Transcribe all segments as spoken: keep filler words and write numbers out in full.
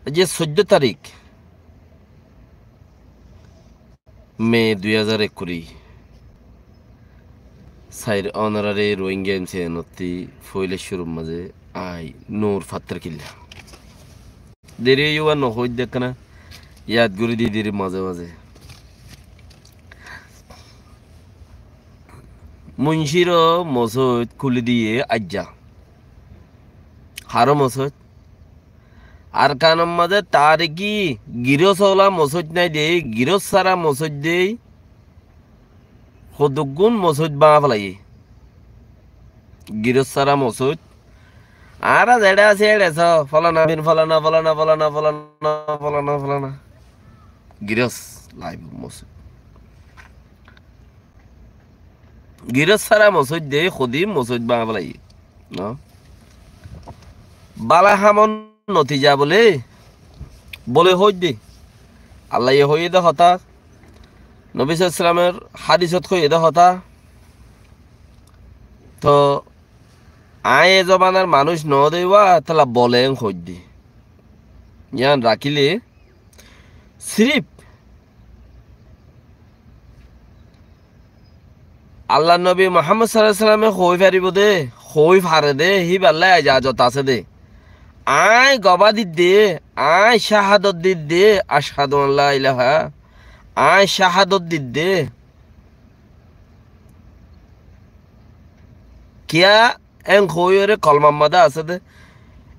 Aijja soiddó tarík, me dui házar ekkuri. Sair ónorare Rohingya M C N ottú foila cúrur mazé aññí Nur Fattar Killa. Deri óiye uwá nohoóidde ekkena yad gorí di deri mazé mazé. Muncíro mosóid kúli diyé aijja. Haró mosóid? Arkanor mazé tariki girós ola mosóid nái de, girós sára mosóid de, hoduggún mosóid báñgi felaiyé. Girós sára mosóid. Añára zeçé así eçé só, folana bin folana, folana, folana, folana, folana, folana. Girós laibor mosóid. Girós sára mosóid de, hodim mosóid báñgi felaiyé. No? Bála hamor notija bóle, bóle hoóidde. Allaye hoiyé de hotá, Nobi sallallahu alaihi wasallamor hádisot hoiyé de hotá. Toóu aññí e zobanar manúic noó de uwá, tolla bóle en hoóidde. Yián rakíle sirif Allar nobi Muhammod sallallahu alaihi wasallame hoói faribóu de, hoói fare de, híballa ejazot asé de. Aññí gobá didde, aññí cáhadot didde, ashhadu an la ilaha, aññí cáhadot didde. Kiyá en hoóiyoré kolmar mazé asé de.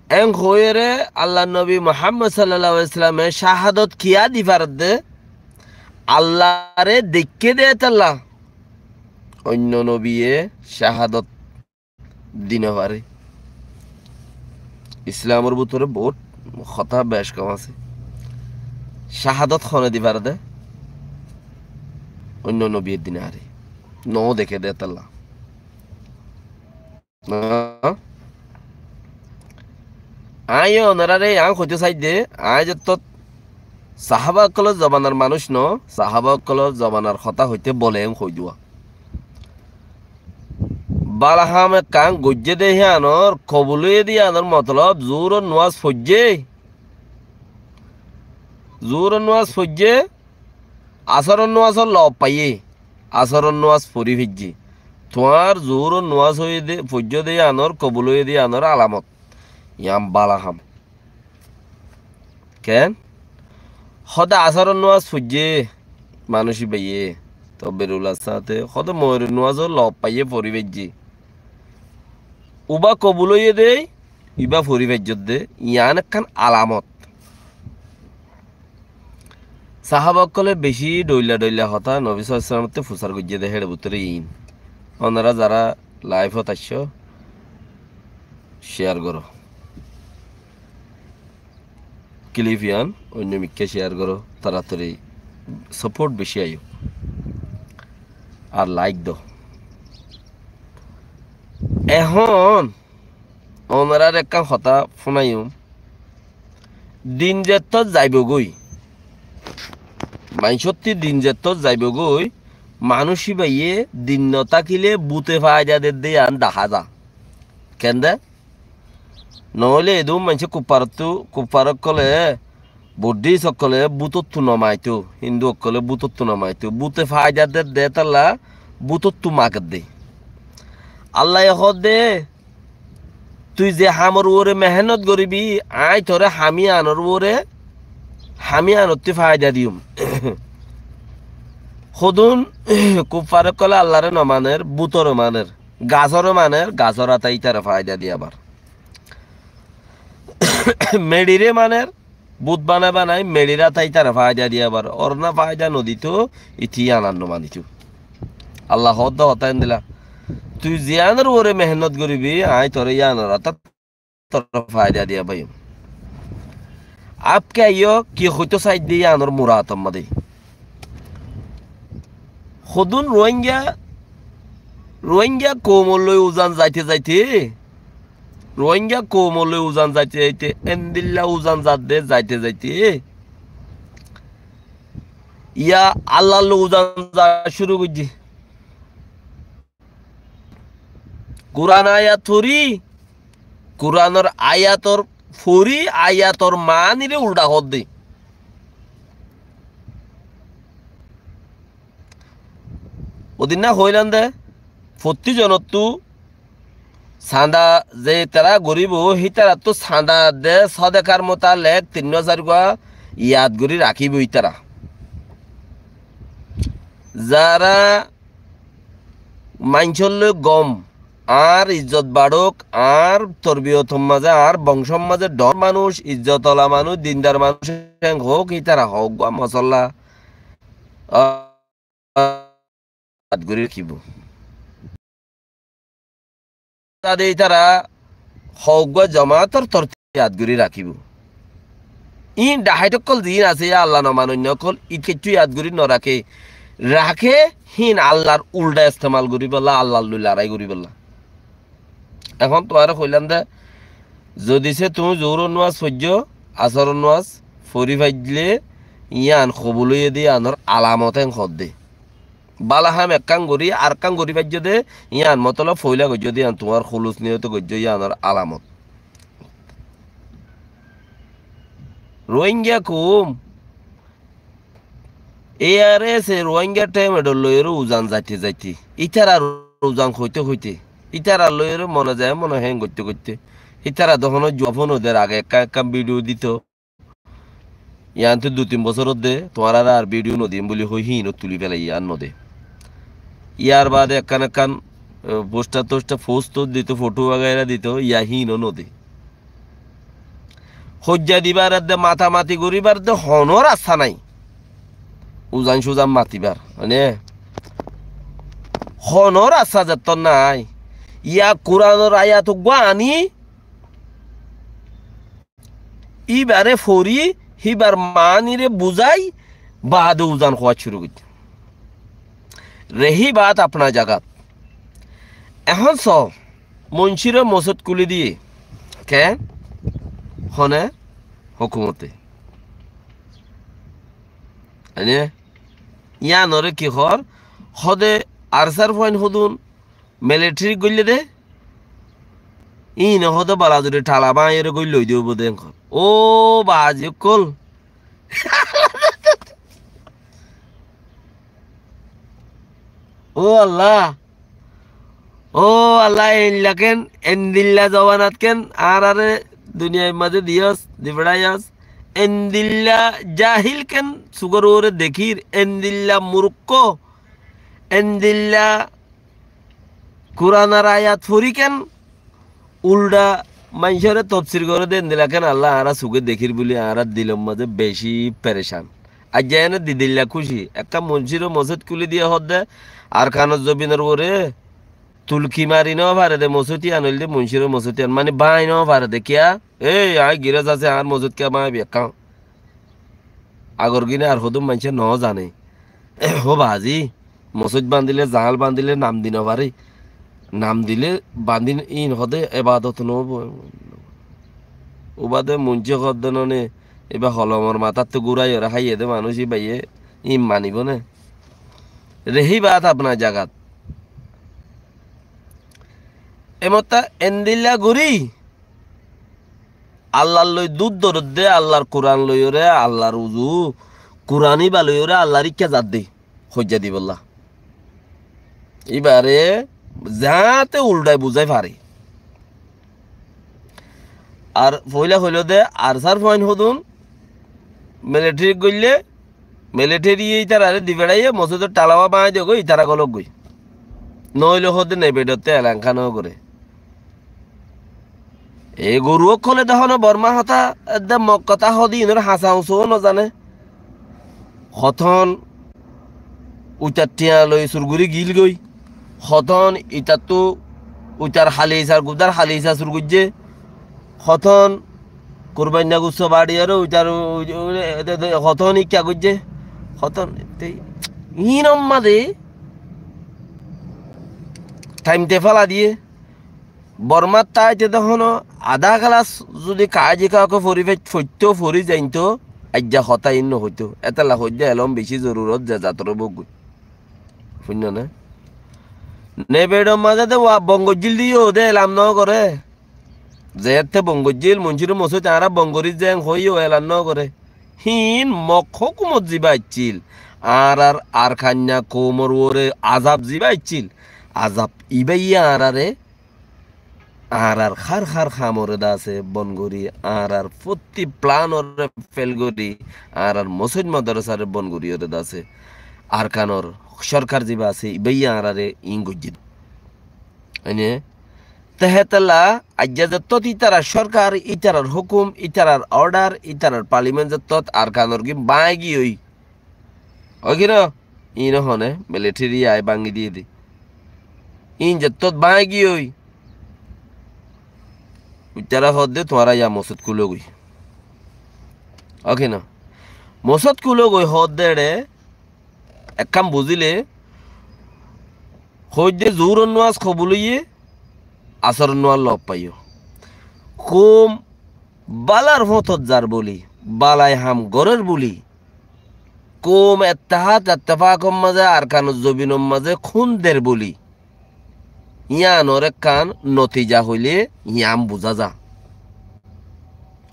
En hoóiyoré Allar nobi Muhammod sallallahu alaihi wasallame cáhadot kiyá di faredde? Allaré deikké de tolla. Oinno nobiye cáhadot di nofare. Islamor bútore bout hotá bec kom asé. Cáhadot hone di faredde? Oinno nobiye di nofare. Noó deké de tolla. Aññí onoráre yián hoitó saidde, aññí zettót sahába ókkolór zobanar manúic noó, sahába ókkolór zobanar hotá hoité bóle en hoóidde uwá. Bála ham ekkán goijjé de híyanor kobul óiye de yíanor motolob zuhúror nuwás foijjé, zuhúror nuwás foijjé, asóror nuwásor lob faiyé, asóror nuwás fori faijjé. Tuáñr zuhúror nuwás óiye de, foijjó de yíanor kobul óiye de yíanor alamot. Yián bála ham. Keén? Hóde asóror nuwás foijjé manúic íbaye, tobberular sáñte hóde mogorib nuwásor lob faiyé fori faijjé. Ubá kobul óiye de, ibá fori faijjó de, yián ekkán alamot. Sahába ókkolé bicí dhoilla dhoilla hotá Nobi sallallahu alaihi wasallam ottu fusár goijjé de héçe bútore iín. Onorá zará laifot aiccó, céar goró. Kilif yián oinno mikká céar goró, toratori soport bicí aiyók. Ar laik do. Ehón onoráre ekkán hotá fúnaiyum. Din zettót zaibogói, maincótti din zettót zaibogói, manúic íbaye din notákile bute faida dedde yián dahá za. Keén de? Noóile edún maincé kuffarottú, kuffar ókkolé, buddhis ókkolé bútottu nomaitóu, hindu ókkolé bútottu nomaitóu, bute faida dedde tolla bútottu makedde. Allaye hoódde, tui ze hamor uore mehénnot goríbi, aññí toré ham yíanor uore, ham yíanottú faida diyum. Hodún kuffar ókkolé Allaré nomaner, bútore maner, gasóre maner, gasór áta ítare faida diyabar. Meçiré maner, bút banai banai meçir áta ítare faida diyabar. Orna faida noditóu, ítí yían ar nomanitóu. Alla hoódde hotá endilla. Tui ziyánor uore mehénnot goríbi, aññí toré yíanor áta toré faida diya faiyum. Áfke aiyó ki hoitó saidde yíanor murator mazé. Hodún Rohingya, Rohingya koumor loi uzan zaite zaite, Rohingya koumor loi uzan zaite zaite, endilla uzan zadde zaite zaite, ya Allar loi uzan za cúru goijjé. Kuran ayat fori, Kuranor ayator fori ayator maánire uldha hoódde. Ódinna hoóilam de, fottí zonottú sanda ze tará goríbou, hítarattú sanda de sódekar mutalek tinnúa sairgúa yad gorí rakíbou ítara. Zará maincólloi gom, añár izzot baçók, añár torbiyotor mazé, añár bongcór mazé dhor manúic, izzot ola manúic, dindar manúic en hoók, ítara hoóggua mosolla, a, yad gorí rakíbou. Tade ítara hoóggua jomaator tortibe yad gorí rakíbou. Iín dhaháit ókkol ziín asé, yá Allah nomanoinna ókkol, ín kiccú yad gorí noraké. Raké híin Allar uldha estemal goríbolla, Allar loi larái goríbolla. Ehón tuáñre hoilám de, zodi sé tuñí zuhuror nuwas foijjó, asóror nuwas fori faillé, yían kobul óiye de yíanor alamot en hoódde. Bála ham ekkán gorí, arekkán gorí faijjó de, yían motolob foóila goijjó de, yían tuáñr húlus niyote goijjó, yíanor alamot. Rohingya koum, A R S e Rohingya Temedor loiyóre uzan zaite zaite, ítarar uzan hoite hoite, ítarar loiyóre mone zaye mone héen goitte goitte, ítara de honó juwab no der, age ekkán ekkán bidiyo dito. Yíantu dui tin bosór de tuáñrare ar bidiyo no dim buli hoi híinot tuli félaiye, ar no de. Yar baade ekkán ekkán, e, postar tostar, fos tos dito, foto wagaira dito, yá híino no de. Hoijja dibar de, matamati goríbar de honó rasta nái. Uzan suzan matibar, mane, honó rasta zettót nái. Yá Kuranor ayat uggúa aní, íbare fori, híbar maánire buzái, baade uzan hoówa cúru goijjé. Rehi baat apna jagat. Ehón só, muncíre mosót kúli diyé. Keén? Hone? Hókumote. Ene? Yíanoré ki hoór? Hóde arsár fuain hódun, militeri goillé dé, íine hoóde balazuri thala báñgiyóre goi loi diyóu bóde enkor. Ó baázi ókkol. Ó Allah. Ó Allah, eilla ken, endilla zobanat ken, añáráre duniyair mazé diyós, difeçáiyos. Endilla jahil ken, sugór uore dekír, endilla murukko, endilla Kuranor ayat fori ken, uldha maincóre tofsir goré dé, endilla ken Allah añára suge dekír buli añárar dilor mazé beci perecán. Aijja ene didilla kúci, ekká muncíre mosót kúli diye hoódde, Arkanor zobinor uore tulki mari no fare dé mosót iyan óilde muncíre mosót iyan, mani báñgi no fare dé kiyá? Ei, aññí girós asé, añár mosót kiyá báñgibi ekká? Agor gín ar hodún maincé no zane. Ó baázi, mosót bandile, zañál bandile nam di no fari. Nam dile bandi íin hodé ebadot no óibo. Ubade muncé hodde none, iba holomor matáttu gúrai ore háiye dé manúic, ibaye íin manibo né? Rehi baat apna jagat. Emotta endilla gorí Allar loi dud doredde, Allar Kuran loiyóre, Allar uzu, Kuran íba loiyóre, Allar ikká zadde, hoijja dibolla. Íbare zaáñte uldhai buzái fare. Ar foila hoiló de, arsár fuain hodún, militeri goillé, militeri ye ítarare difeçáiye, mosódor thala báñgi diyógoi, ítara golók goi. Noóile hoódde nebeçotte elangká no goré. E goru ókkole de hono Bormá hotá edde Mog hotá hoóde inor hañsa uñsu no zane. Hotón uitar thiañ loi sur gorí gilgoi. Hotón itattú uitar halisar gudár halisa sur goijjé. Hotón kurbainna gusso baçiyaró uitar u-, u-, u-, de-, de-, hotón ikká goijjé. Hotón te-, iín omma de thaim te féla diyé. Bormát táite de hono adá kelas zudi kaáji kaáke fori fai-, foittó, fori zainto, aijja hotá iín nohoitó. Étella hoijjé elóm bicí zorurot ze zatoré bóggoi. Fúinno né? Nebeçor mazé de wa Bongozzíl diyó de elam nogoré. Zeéñtte bon goijjíl, muncúre mosóit añára bon gorí zeéñ hoói yó elan nógoré. Híin Mok hókumot zibá aiccíl, añárar Arkanna koumor uore azab zibá aiccíl, azab ibáye añáráre, añárar hár hár hamoré de asé bon gorí, añárar fottí planoré fel gorí, añárar mosóit modorasáre bon goríyoré de asé. Arkanor sórkar zibá asé, ibáye añáráre iín goijjé de. Ene, te hétolla aijja zettót ítarar sórkar, ítarar hókum, ítarar ordar, ítarar parliment zettót Arkanor gín báñgi giyói. Ói ki no? Iín hone, militeri aái báñgi diyé de. Iín zettót báñgi giyói. Ítara hoódde tuáñra yá mosót kúlogoi. Ói ki no? Mosót kúlogoi hoódde eçé, ekkán buzíle, hoóidde zuhúror nuwas kobul óiye, asóror nuwas loop faiyó. Koum bálar fóñtot zar bóli, bálai ham gorér bóli, koum ettehad ettefakor mazé Arkanor zobinor mazé kún der bóli, yíanor ekkán notija hoilé yián buzá za.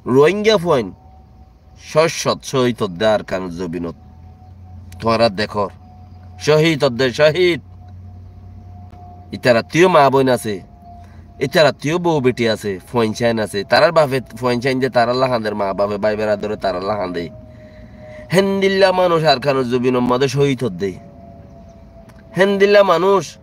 Rohingya fuain cót cót cóhid ódde Arkanor zobinot. Tuáñra dekór. Cóhid ódde, cóhid. Ítarattú yó maa bóin asé. Ítarattú yó bou beti asé. Fuaincáin asé. Tarár bafe fuaincáin de tarálla hañder, maa bafe bái beradore tarálla hañde. Héndilla manúic Arkanor zobinor mazé cóhid ódde. Héndilla manúic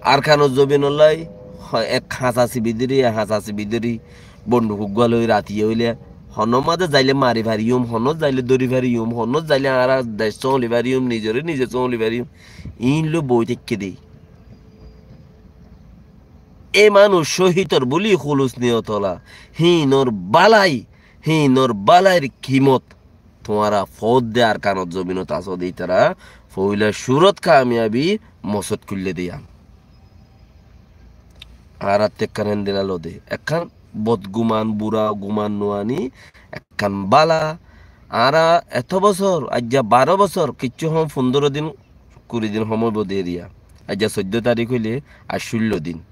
Arkanor zobinollái ho-, ek hañsa sibi dóri, ek hañsa sibi dóri, bonduk uggúa loi ratiye óile, honór mazé zaile mari fariyum, honót zaile dóri fariyum, honót zaile añára dec sóñli fariyum, nizoré nize sóñli fariyum, iín loi boi táikke de. E manúic cóhidor bóli húlus niyotola, híinor bálai, híinor bálair kimot tuáñra foódde Arkanor zobinot asóde ítara foóila cúrot kamiyabi mosót kúille de yían. Añárattú ekkán héndilla lode, ekkán botguman, bura guman no aní, ekkán bála. Añára etó bosór, aijja baró bosór, kiccú hom, fundóro din, kuri din hom óibo de eriya. Aijja soiddó tarík óile aijja cúillo din.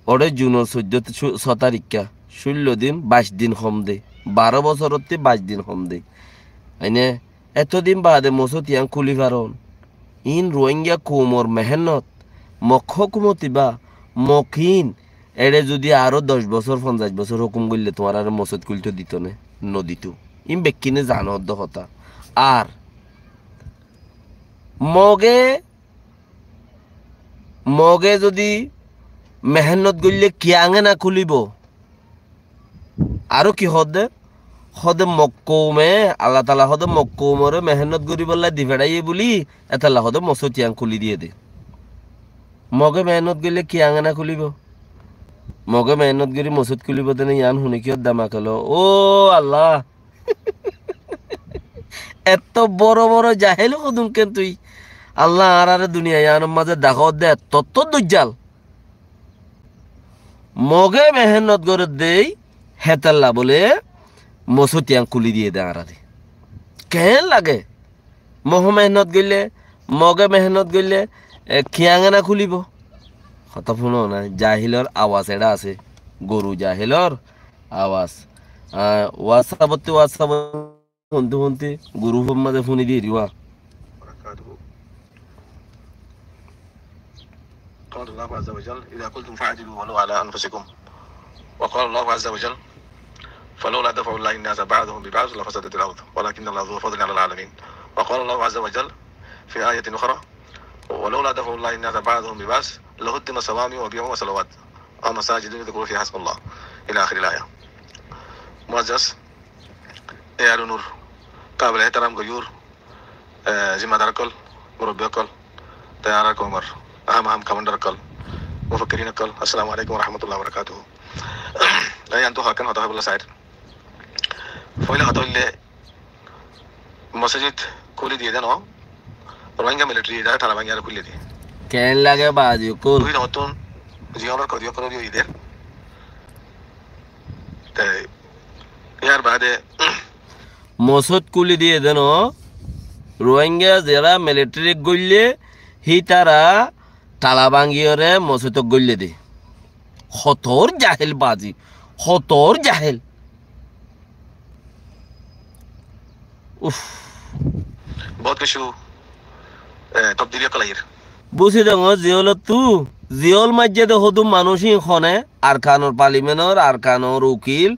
Óre junor soiddó, só taríkka, cúillo din, baic din hom de. Baró bosórottú baic din hom de. Aine, etó din baade mosót yián kúli faron. Iín Ruáingga koumor mehénnot, Mok hókumot ibá, Mok iín, eçé zudi aró doc bosór, fonzaic bosór hókum goille tuáñráre mosót kúilto dito né? Nodito. Iín bekkúne zano edde hotá. Ar Moge Moge zudi mehénnot goille kiañge no kúlibo? Aró ki hoódde? Hoóde Mok koume, Allataala hoóde Mok koumoré mehénnot goríbolla di feçáiye buli, étalla hoóde mosót yián kúli diyé de. Moge mehénnot goille kiañge no kúlibo? Moge mehénnot gorí mosót kúlibo de né, yián hone kiyór damakel ó? Ó Allah! Etto boro boro jahil hodún ken tui? Allah añáráre duniya yiánor mazé dahódde etto otto dujjal. Moge mehénnot gorédde, hétalla bóle mosót yián kúli diyé de añáráre. Keén lage? Moge mehénnot goille, Moge mehénnot goille, e, kiañge no kúlibo? Hotá fúno na, jahilor awas eçé asé, goru jahilor awas. Ah, WhatsApp-ottú WhatsApp-ot fúnti fúnti group-or mazé fúni diyé riba. قال الله عز وجل: إذا قلتم فاعدلوا ولو على أنفسكم. وقال الله عز وجل: فلولا دفع الله الناس بعضهم ببعض لفسدت الأرض ولكن الله ذو فضل على العالمين. وقال الله عز وجل في آية أخرى: ولولا دفع الله الناس بعضهم ببعض لهدمت صوامع وبيع وصلوات ومساجد يذكر فيها اسم الله، إلى آخر الآية. Muazzaz, e ar unur, kabile ehtaram goyur, e, zimmadar ókkol, murobbi ókkol, te añárar koumor aham aham komándar ókkol, mufakkirin ókkol, assalamu alaikum wa rahmatullahi wa barakatuhu. E, yián to hokkán hotá hoibolla sair. Foila hotá óilde, mosajid kúli diyé de no, Rohingya militari ítara tala báñgi aró kúli diyé. Keén lage bazi ókkol? Tui nottún ziyánor kodi ókkol óiye der. Te, yar baade, mosót kúli diyé de no, Rohingya zera militari goille, hítara tala báñgiyóre mosót goille de. Hotor jahil bazi, hotor jahil. Uf. Bout kessú, e, tobdili ókkol aiyér. Buzí dongó, ziyólottú, ziyól maijjé de hodún manúic ín hone, Arkanor palimenor, Arkanor ukil,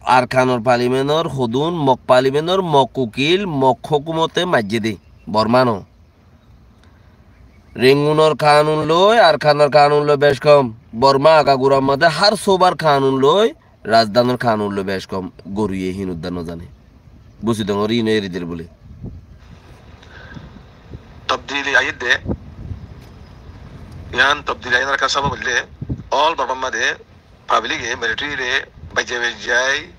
Arkanor palimenor hodún, Mok palimenor, Mok ukil, Mok hókumote maijjé de, Bormano. Rengunor kanun loi, Arkanor kanun loi bec kom. Borma agagurar mazé hár sóbar kanun loi, Razdanor kanun loi bec kom. Goruye hín uddá nozane. Buzí dongor ín eri der buli. Tobdili aiyér de. Yián tobdili aiyér de, Arkan sába boille, all Bormar mazé Pablik e militari re baijjai baijjai,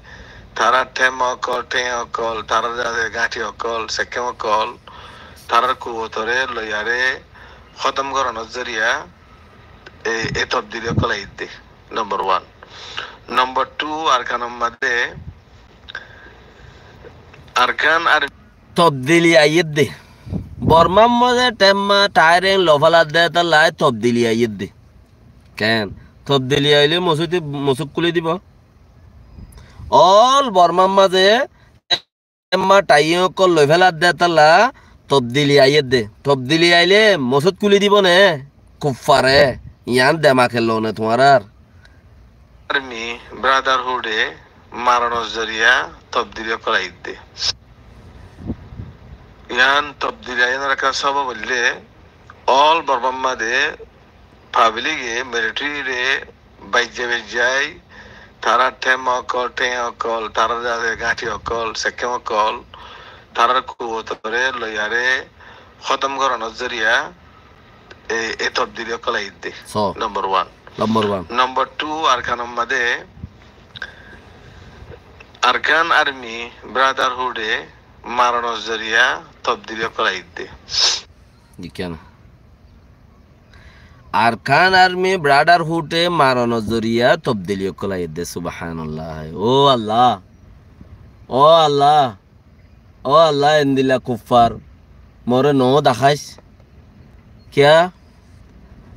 tarár themma ókkol, theng ókkol, tarár gáñthi ókkol, sekkem ókkol, tarár kuwotore loiyaré hótom goronor zoriya e, e tobdili ókkol aiyédde. Nombor wan. Nombor tu, Arkanor mazé Arkan ar tobdili aiyédde. Bormar mazé themma thaireng loféladde tolla tobdili aiyédde. Ken? Tobdili aile mosóit, mosóit kúli dibo. Ol Bormar mazé emma thaiyé ókkol loi féladde tolla tobdili aiyédde. Tobdili aile mosóit kúli dibo né? Kuffare, yián demakel lone tuáñrar. Army Brotherhood e maronor zoriya tobdili ókkol aiyédde. Yián tobdili aiyénor ekkan sobob óilde, ol Bormar mazé pablik e militari re baijjai baijjai, tarár themma ókkol, theng ókkol, tarár gáñthi ókkol, sekkem ókkol, tarár kuwotore loiyaré hótom goronor zoriya e, e tobdili ókkol aiyédde. So. Nombor wan. Nombor wan. Nombor tu, Arkanor mazé Arkan Army Brotherhood e maronor zoriya tobdili ókkol aiyédde. Dikká na? Arkan Army Brotherhood e maronor zoriya tobdili ókkol aiyédde. Subhanallah. Ó Allah. Ó Allah. Ó Allah, endilla kuffar more no dahais. Kiyá?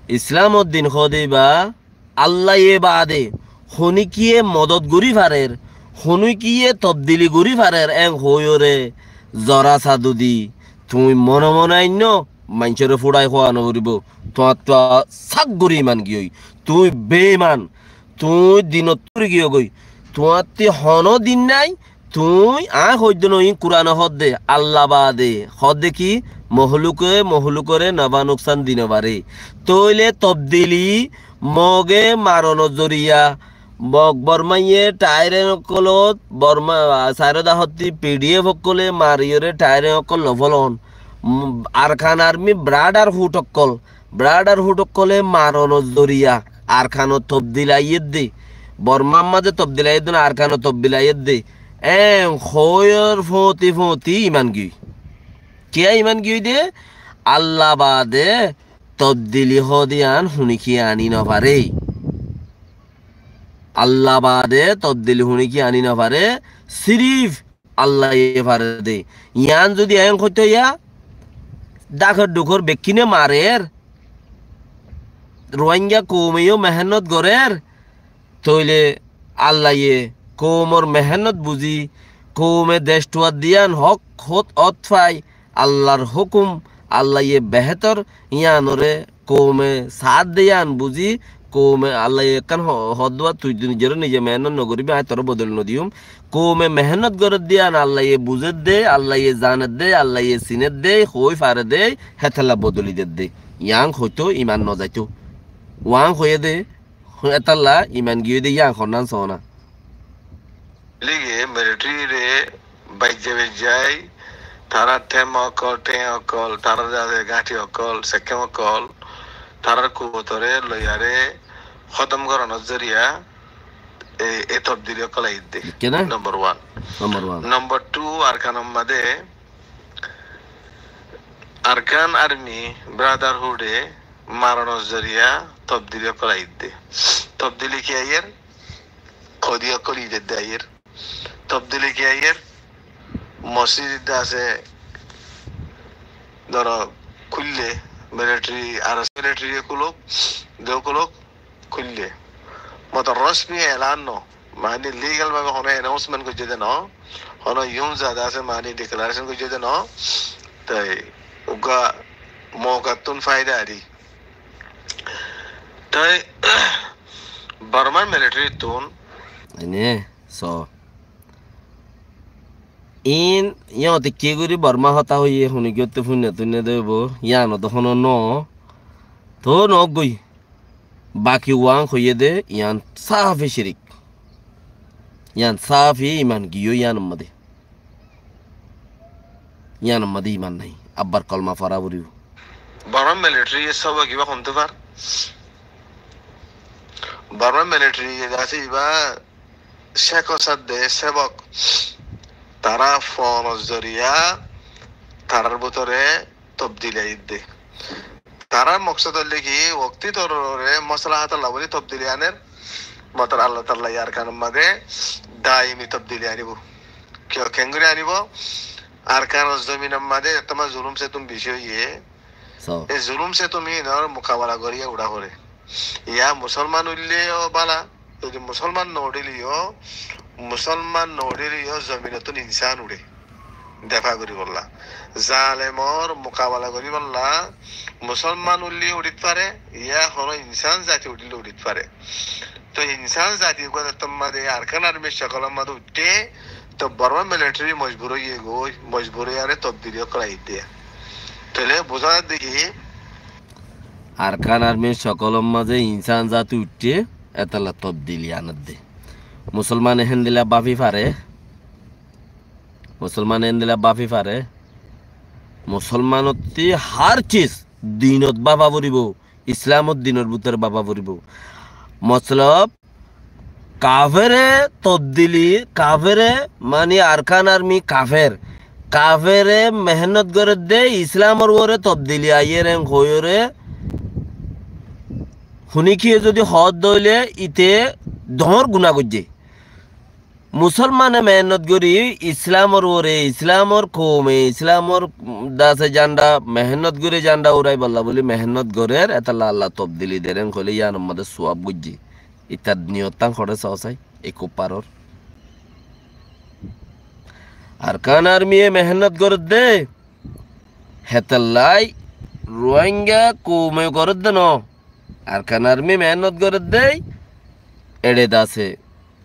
Islamor din hoóde ibá Allaye baade honíkiye modot gorí farer, honíkiye tobdili gorí farer, en hoóiyoré zora sadudi tuñí mone mone ainnó, maincóre fúçai hoó no foribó. Tuáñttu sak gorí iman giyói. Tuñí beiman, tuñí dinot fori giyógoi. Tuáñtti honó din nái, tuñí, aññí hoiddé noó, iín Kurane hoódde, Allah baade. Hoódde ki? Mohluke mohlukoré nofá nuksan di nofaré. Tóile tobdili, Moge maronor zoriya, Mog Bormaye thaireng ókkolot, Borma, sairó dahotti P D F ókkole mariyóre thaireng ókkol lofélon. Mm, Arkan Army Brotherhood ókkol, Brotherhood ókkole maronor zoriya Arkanot tobdil aiyédde. Bormar mazé tobdil aiyédde no, Arkanot tobdil aiyédde. En hoóiyor fóti fóti iman giyói. Kiyá iman giyói de? Allah baade tobdili hoóde yián honíkiye aní nofaré. Allah baade tobdili honíkiye aní nofaré. Sirif Allaye faredé. Yián zodi en hoitó ya, dakor dukor bekkíne marer, Ruáinga koume yó mehennot gorer, tóile Allaye koumor mehennot buzí, koume dec thuar de yián hók hot ot fai, Allar hókum, Allaye behétor yiánoré koume saát de yián buzí, koume Allaye ekkán ho-, hoódde, tui nizoré nize mehennot nogoríbi, aññí toré bodoli nodiyum. Koume mehennot gorédde yián Allaye buzédde, Allaye zanédde, Allaye sinédde, hoói faredde, hétolla bodoli dedde. Yián hoitó iman nozaitó. Uán hoiyé de, hétolla iman giyói de yián honnán soóna. Lige militari re baijjai baijjai, tarár themma ókkol, theng ókkol, tarár gáñthi ókkol, sekkem ókkol, tarár kuwotore loiyaré hótom goronor zoriya e, e tobdili ókkol aiyédde. Dikká na? Nombor wan. Nombor wan. Nombor tu, Arkanor mazé Arkan Army Brotherhood e maronor zoriya tobdili ókkol aiyédde. Tobdili ki aiyér? Koidi ókkol idedde aiyér. Tobdili ki aiyér? Mosjid idde asé, dóro, kúille, militari, ar militari kúlok, de kúlok, kúille. Motor rosmi elan no, mani legal bábe hono announcement goijjé de no, hono yum zada asé mani declaration goijjé de no. Toi uggwá moukattún faida ari. Toi Bormar military tún ene so in yóte ki gori Borma hotá hoiye huni giyótte funne tunne debo, yían odo hono no. Tó noggoi. Baki uán hoiyé de, yián sáfi cirik. Yián sáfi iman giyói yián ammá de. Yián ammá de iman nái. Abbar kolma fora foribo. Borma military ye sóbok ibá honte far. Borma military ye asé ibá Cék Osad de sébok. Tará fon zoriya tarár bútore tobdili aiyér de. Tarár moksod óilde ki, wokti torore moslahat olla buli tobdili aner, motor Allah Taala ye Arkanor maze daimi tobdili anibo. Kiyó, kengori anibo? Arkanor zominor maze ettóma zulum setum beci óiye. So. E zulum setum inor mukabala goriya uça fore. Iya musolman uille yo bala, Zodi musolman no uçíle yó, musolman no uçíle yó zominottún insán uçé. Defa goríbolla. Zalemor mukabala goríbolla musolman uçíle uçít fare, ya hono insán zati uçíle uçít fare. Toi insán zati uggwá de tommá de Arkan Armir sokolor maze uiththé, toi Borma military mojbur óiye goi, mojbur óiyore tobdili ókkol aiyér de. Toile buzá zar de ki, Arkan Armir sokolor maze insán zati uiththé, etolla tobdili aner de. Musolmane héndilla báfi fare, musolmane héndilla báfi fare, musolmanottí hár ciz dinot báfa foribo, Islamor dinor bútore báfa foribo. Motolob, kafere tobdili, kafere mani Arkan Armi kafer. Kafere mehénnot gorer de, Islamor uore tobdili aiyér en hoiyóre, huni kiyé zodi hoódde óile ite doñr guná goijjé. Musolmane mehénnot gorí Islamor uore, Islamor koume, Islamor dase janda, mehénnot gorí janda uráibolla buli mehénnot gorer, etolla Allah tobdili der en hoilé yíanor maze suwab goijjé. Itar niyottán hoçé soó sai, e kuffaror. Arkan Armiye mehénnot gorer de, hétolla Ruáinga koume gorer de no. Arkan Armi mehénnot gorer de, eçe dase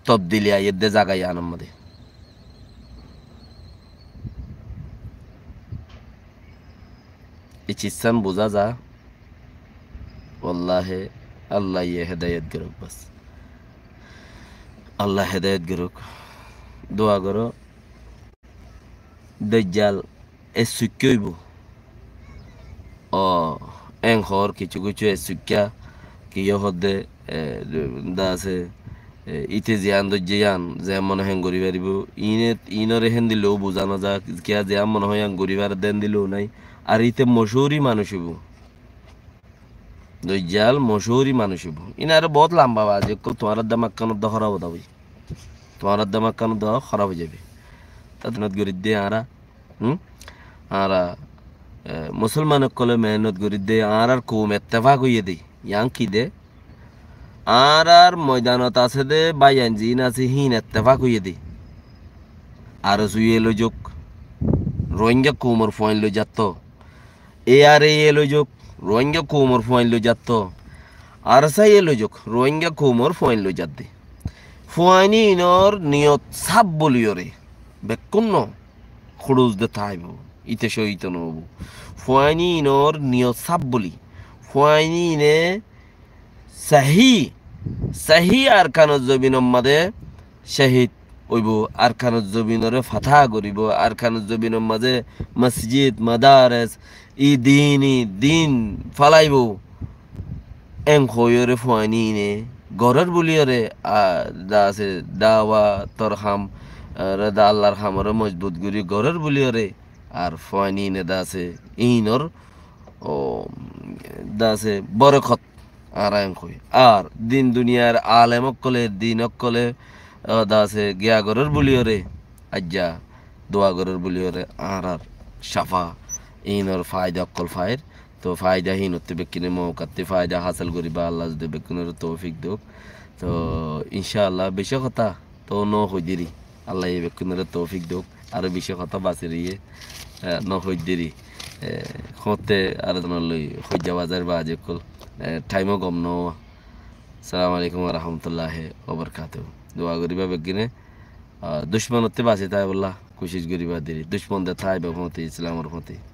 tobdili aiyér de zaga yíanor maze. E cizzán buzá za. Wallahi, Allah ye hedayet goruk bas. Allah hedayet goruk. Dua goró. Dojjal e sukká óibo. O, en hoór kicú kicú e sukká, kiyó hoódde, e, dase, e, ite ziyán dóijje yían, ze mone hoó yían gorí faribó. Iíne, iínoré héndilla ó buzá no za, kiyá ziyán mone hoó yían gorí faredde héndilla ó nái. Ar ite mocúri manúic óibo. Dojjal mocúri manúic óibo. Iín aró boóut lamba bazi ókkol, tuáñrar demak kán dó hóraf ói zaibói. Tuáñrar demak kán dó hóraf ói zaibói. Tate mehénnot gorí de añára, hum? Añára, e, musolman ókkole mehénnot gorí de, añárar koum ettefak óiye de. Yían ki de? Añárar moidanot asé de báiyain ziín asé híin ettefak óiye de. ARSU ye loi zouk, Rohingya koumor fuain loi zatto. ARA ye loi zouk, Rohingya koumor fuain loi zatto. ARSA ye loi zouk, Rohingya koumor fuain loi zadde. Fuain inor niyot saf buliyore, bekkún no, hurus de táibo, ite cóhid no óibo. Fuain inor niyot saf buli, fuain ine sahi, sahi Arkanor zobinor maze cóhid óibo, Arkanor zobinoré fatah goríbo, Arkanor zobinor maze mosjid, madares, i din, i din félaibo. En hoiyóre fuain ine gorér buliyóre, a, dase dawator ham, a, re da Allar hamoré mojbut gorí gorér buliyóre, ar fuain ine dase inor o, dase borekot añára en hoi. Ar din duniyar alem ókkole, din ókkole, o, dase giya gorér buliyóre, aijja dua gorér buliyóre, añárar cafa inor faida ókkol fair. To faida hínottú bekkúne moukattú faida hásil goríba, Allah zodi bekkúnore toufik douk. Toh, incáalla, bicí hotá toóu nóhoiddíri. Allaye bekkúnoré toufik douk. Aró bicí hotá basi roiyé, e, nóhoiddíri. E, hoóñtte aró zonollói hoijja bazair baázi ókkol. E, thaimó gom nóo. Assalamu alaikum wa rahmatullahi wa barakatuhu. Dua goríba beggúne. A, ducmonottú basi táibolla kucíc goríba deri. Ducmon de táibo fúñti, Islamor fúñti.